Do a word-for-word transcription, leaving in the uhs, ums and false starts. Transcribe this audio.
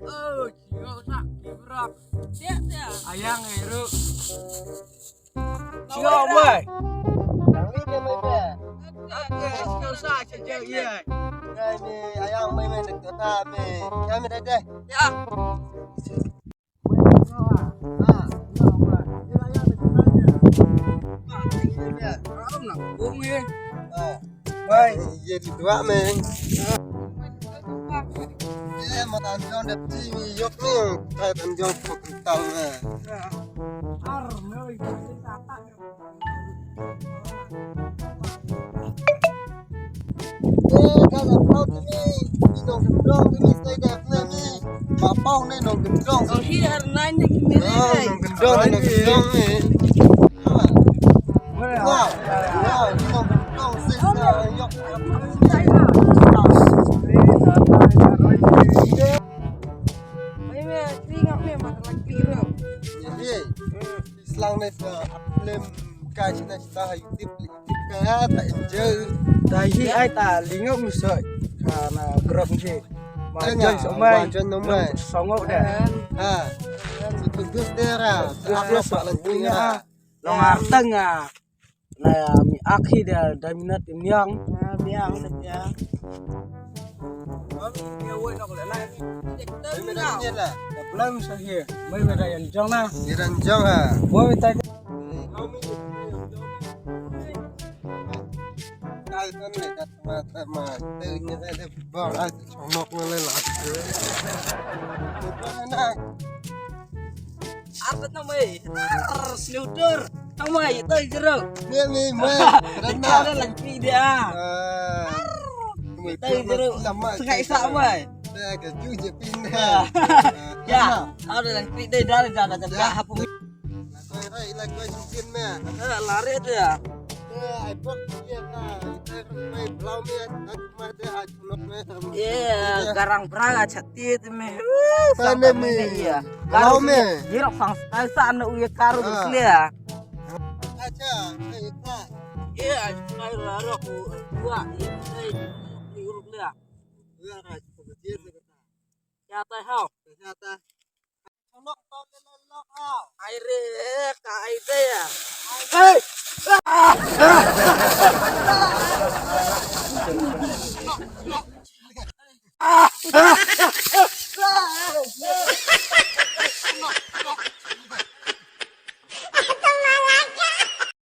Oh, chingo sa kibrok. Tiap tiap. Ayang eru. Chingo mai. Yang ni dia mai dia. Oke, chingo sa chingo ye. Ni ayang mai mai nak kata mai. Ya mai dah dah. Ya. Bai, ye di dua meng. Eh, mata anjong dep ti mi yok meng. Tai anjong pok tang meng. Eh, ka la pau te mi, mi nongkyndong te mi, sai da pne mi. Ma pau ne nongkyndong. Oh, hi har nine ne ki mi. Oh, re. Nongkyndong ne nongkyndong mi. Wow, wow, mi nongkyndong sai da yok. Ye, ye. Slang ne sa aplem ka china chita ha YouTube, YouTube ka ta enjoy. Ta hi ai ta lingok mi so ka na grok nje. Ma enjoy so mai. Enjoy no mai. Songo de. Ha. Su tu dus de ra. Dus de sa la punya. Long artang ah. Na mi akhi de da minat miang. Ah, miang de ya. Belum sa hi. Mai mai da yan jong na. Yan jong ha. Mai mai ta. Ar bet na mai. Ar sniutur. Na mai, ito jero. Ni mi mai. Ito na lang pi dia. Ito jero. Sengai sa mai. Ya, ada lang pi dia dari jana jana hapu. Lari dia. Ye, garang bra chati te me. Tane me. Ye. Garang me. Ye rok sang stai sa na uye karu slia. Acha, ye, ai kai la rok dua ye. Ye rok lia. Ya tai hau. Ya tai. Ai re, ka ai de ya. Hey!